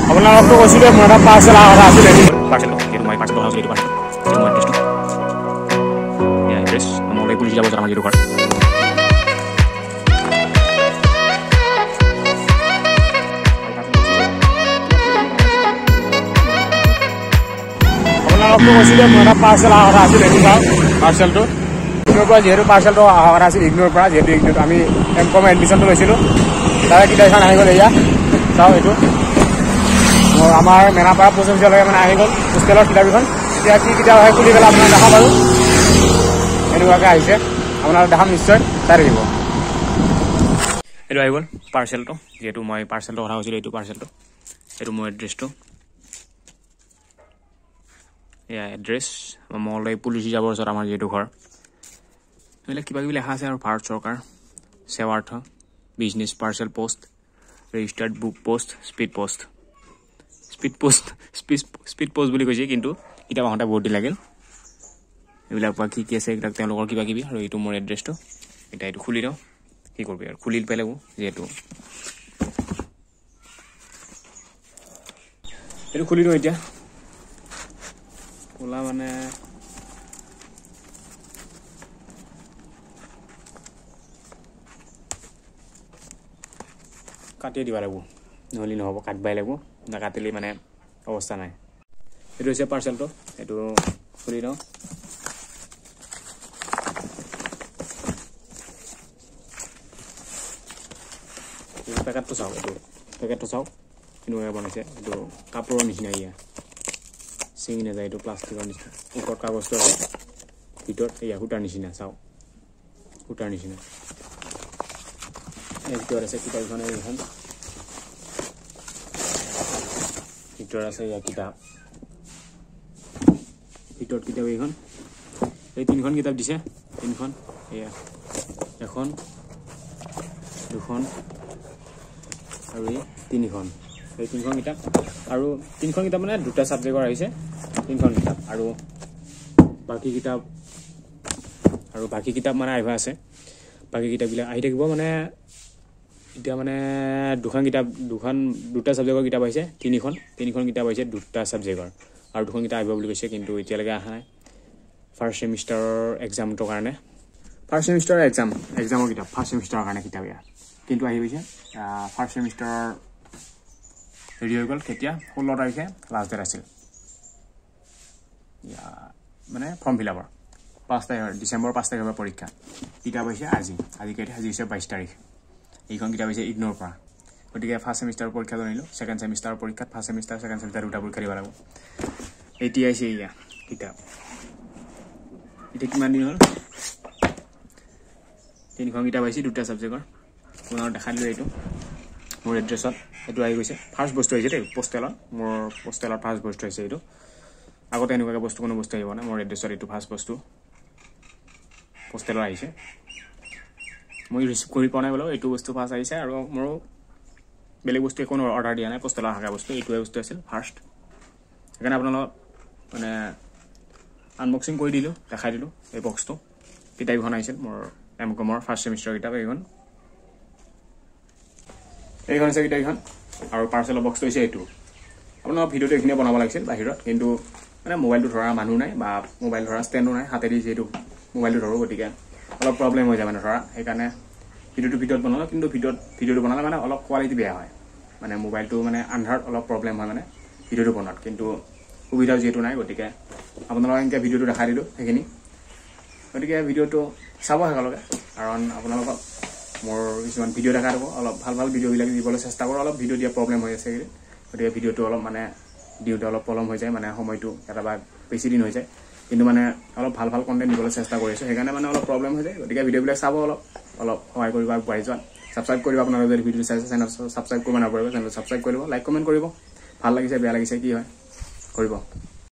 আপোনালোকতো কৈছিলোঁ মোৰ এটা পাৰ্চেল অহা কথা আছিলে। পাৰ্চেলটো যিহেতু মই পাৰ্চেলটো অহা, এইটো পাৰ্চেল, এইটো মোৰ এড্ৰেছটো, এয়া এড্ৰেছ মংগলদৈ পুলিচ যাব আমাৰ যিটো ঘৰ। আপোনালোকতো কৈছিলোঁ মোৰ এটা পাৰ্চেল অহা কথা আছিল। এইটো চাওক পাৰ্চেলটো, ইগনোৰ পৰা যিহেতু পাৰ্চেলটো অহা কথা আছিল, ইগনোৰ পৰা যিহেতু ইগনোত আমি এম কমৰ এডমিশ্যনটো লৈছিলোঁ, তাৰে কিতাপখন আহি গ'ল। এয়া চাওক, এইটো মোৰ আমাৰ মেনাপাৰা পোষ্ট অফিচলৈকে মানে আহি গ'ল হোষ্টেলৰ কিতাপকেইখন। এতিয়া কি কিতাপ আহে খুলি পেলাই আপোনাক দেখাম আৰু এনেকুৱাকৈ আহিছে, আপোনালোক দেখাম, নিশ্চয় চাই থাকিব। এইটো আহি গ'ল পাৰ্চেলটো, যিহেতু মই পাৰ্চেলটো কথা কৈছিলোঁ, এইটো পাৰ্চেলটো, এইটো মোৰ এড্ৰেছটো, এয়া এড্ৰেছ মংগলদৈ পুলিচ ৰিজাৰ্ভৰ ওচৰত আমাৰ যিহেতু ঘৰ। এইবিলাক কিবা কিবি লেখা আছে আৰু ভাৰত চৰকাৰ সেৱাৰ্থ business parcel post registered book post speed post, speed post, speed post বুলি কৈছে, কিন্তু কিতাপ আহোঁতে বহুত দিন লাগিল। এইবিলাক বা কি কি আছে এইবিলাক তেওঁলোকৰ কিবা কিবি। আৰু এইটো মোৰ এড্ৰেছটো। এতিয়া এইটো খুলি দিওঁ, কি কৰিবি আৰু, খুলি পেলাব যিহেতু এইটো খুলি দিওঁ এতিয়া। খোলা মানে কাটিয়ে দিব লাগিব, নহ'লে নহ'ব, কাটিবই লাগিব, নাকাটিলে মানে অৱস্থা নাই। এইটো হৈছে পাৰ্চেলটো, এইটো খুলি দিওঁ। পেকেটটো চাওক, এইটো পেকেটটো চাওক কেনেকুৱাকৈ বনাইছে। এইটো কাপোৰৰ নিচিনা, ইয়া ছিঙি নাযায়, এইটো প্লাষ্টিকৰ নিচিনা। ওপৰত কাগজটো আছে, ভিতৰত এয়া সূতাৰ নিচিনা, চাওক সূতাৰ নিচিনা। এই ভিতৰত আছে কিতাপখন, এইখন ভিতৰত আছে এয়া কিতাপ, ভিতৰত কিতাপ এইখন, এই তিনিখন কিতাপ দিছে, তিনিখন, এয়া এখন, দুখন আৰু এই তিনিখন, এই তিনিখন কিতাপ। আৰু তিনিখন কিতাপ মানে দুটা ছাবজেক্টৰ আহিছে তিনিখন কিতাপ, আৰু বাকী কিতাপ, আৰু বাকী কিতাপ মানে আহিব আছে, বাকী কিতাপবিলাক আহি থাকিব। মানে এতিয়া মানে দুখন কিতাপ, দুখন দুটা ছাবজেক্টৰ কিতাপ আহিছে, তিনিখন কিতাপ আহিছে দুটা ছাবজেক্টৰ, আৰু দুখন কিতাপ আহিব বুলি কৈছে, কিন্তু এতিয়ালৈকে অহা নাই। ফাৰ্ষ্ট ছেমিষ্টাৰৰ এক্সামটোৰ কাৰণে, ফাৰ্ষ্ট ছেমিষ্টাৰৰ এক্সামৰ কিতাপ, ফাৰ্ষ্ট ছেমিষ্টাৰৰ কাৰণে কিতাপ এয়া কিন্তু আহি গৈছে। ফাৰ্ষ্ট ছেমিষ্টাৰৰ হেৰি হৈ গ'ল কেতিয়া, 16 তাৰিখে লাষ্ট ডেট আছিল মানে ফৰ্ম ফিল আপৰ, 5 তাৰিখৰ, ডিচেম্বৰ 5 তাৰিখৰ পৰা পৰীক্ষা। কিতাপ হৈছে আজি, আজি কেই, আজি হৈছে 22 তাৰিখ। এইখন কিতাপ হৈছে ইগনোৰ পৰা। গতিকে ফাৰ্ষ্ট ছেমিষ্টাৰৰ পৰীক্ষা জনালোঁ, ছেকেণ্ড ছেমিষ্টাৰৰ পৰীক্ষাত ফাৰ্ষ্ট ছেমিষ্টাৰ ছেকেণ্ড ছেমিষ্টাৰ দুটা পৰীক্ষা দিব লাগিব। এতিয়া আহিছে এয়া কিতাপ। এতিয়া কিমান দিন হ'ল, তিনিখন কিতাপ আহিছে দুটা ছাবজেক্টৰ। আপোনালোক দেখাই দিলোঁ, এইটো মোৰ এড্ৰেছত এইটো আহি গৈছে। ফাৰ্ষ্ট বস্তু আহিছে দেই পোষ্টেলত, মোৰ পোষ্টেলত ফাৰ্ষ্ট বস্তু আহিছে এইটো। আগতে এনেকুৱাকৈ বস্তু কোনো বস্তু আহিব নাই মোৰ এড্ৰেছত, এইটো ফাৰ্ষ্ট বস্তু পোষ্টেলত আহিছে। মই ৰিচিভ কৰি পোৱা নাই বোলো, এইটো বস্তু ফাৰ্ষ্ট আহিছে। আৰু মোৰো বেলেগ বস্তু একো অৰ্ডাৰ দিয়া নাই, পোষ্টেলত অহা বস্তু এইটোৱে বস্তু আছিল ফাৰ্ষ্ট। সেইকাৰণে আপোনালোকক মানে আনবক্সিং কৰি দিলোঁ, দেখাই দিলোঁ এই বক্সটো। কিতাপখন আহিছিল মোৰ এম কমৰ ফাৰ্ষ্ট ছেমিষ্টাৰৰ কিতাপ এইখন, এইখন হৈছে কিতাপখন। আৰু পাৰ্চেলৰ বক্সটো হৈছে এইটো। আপোনালোকৰ ভিডিঅ'টো এইখিনিয়ে বনাব লাগিছিল বাহিৰত, কিন্তু মানে মোবাইলটো ধৰা মানুহ নাই বা মোবাইল ধৰা ষ্টেণ্ডো নাই, হাতেদি যিহেতু মোবাইলটো ধৰোঁ, গতিকে অলপ প্ৰব্লেম হৈ যায় মানে ধৰা। সেইকাৰণে ভিডিঅ'টো ভিতৰত বনালোঁ, কিন্তু ভিতৰত ভিডিঅ'টো বনালে মানে অলপ কোৱালিটি বেয়া হয়, মানে মোবাইলটো মানে আন্ধাৰত অলপ প্ৰব্লেম হয় মানে ভিডিঅ'টো বনোৱাত, কিন্তু সুবিধাও যিহেতু নাই, গতিকে আপোনালোকক এনেকৈ ভিডিঅ'টো দেখাই দিলোঁ সেইখিনি। গতিকে ভিডিঅ'টো চাব একেলগে, কাৰণ আপোনালোকক মোৰ কিছুমান ভিডিঅ' দেখাই দিব, অলপ ভাল ভাল ভিডিঅ'বিলাক দিবলৈ চেষ্টা কৰোঁ। অলপ ভিডিঅ' দিয়া প্ৰব্লেম হৈ আছে এইকেইদিন, গতিকে ভিডিঅ'টো অলপ মানে দিওঁতে অলপ পলম হৈ যায়, মানে সময়টো কেতিয়াবা বেছি দিন হৈ যায়, কিন্তু মানে অলপ ভাল ভাল কণ্টেণ্ট দিবলৈ চেষ্টা কৰি আছোঁ, সেইকাৰণে মানে অলপ প্ৰব্লেম হৈ যায়। গতিকে ভিডিঅ'বিলাক চাব, অলপ অলপ সহায় কৰিব, আগবাঢ়ি যোৱাত ছাবস্ক্ৰাইব কৰিব। আপোনালোকে যদি ভিডিঅ'টো চাইছে চেনেল ছাবস্ক্ৰাইব কৰিব নাপাৰিব, চেনেল ছাবস্ক্ৰাইব কৰিব, লাইক কমেণ্ট কৰিব, ভাল লাগিছে বেয়া লাগিছে কি হয় কৰিব।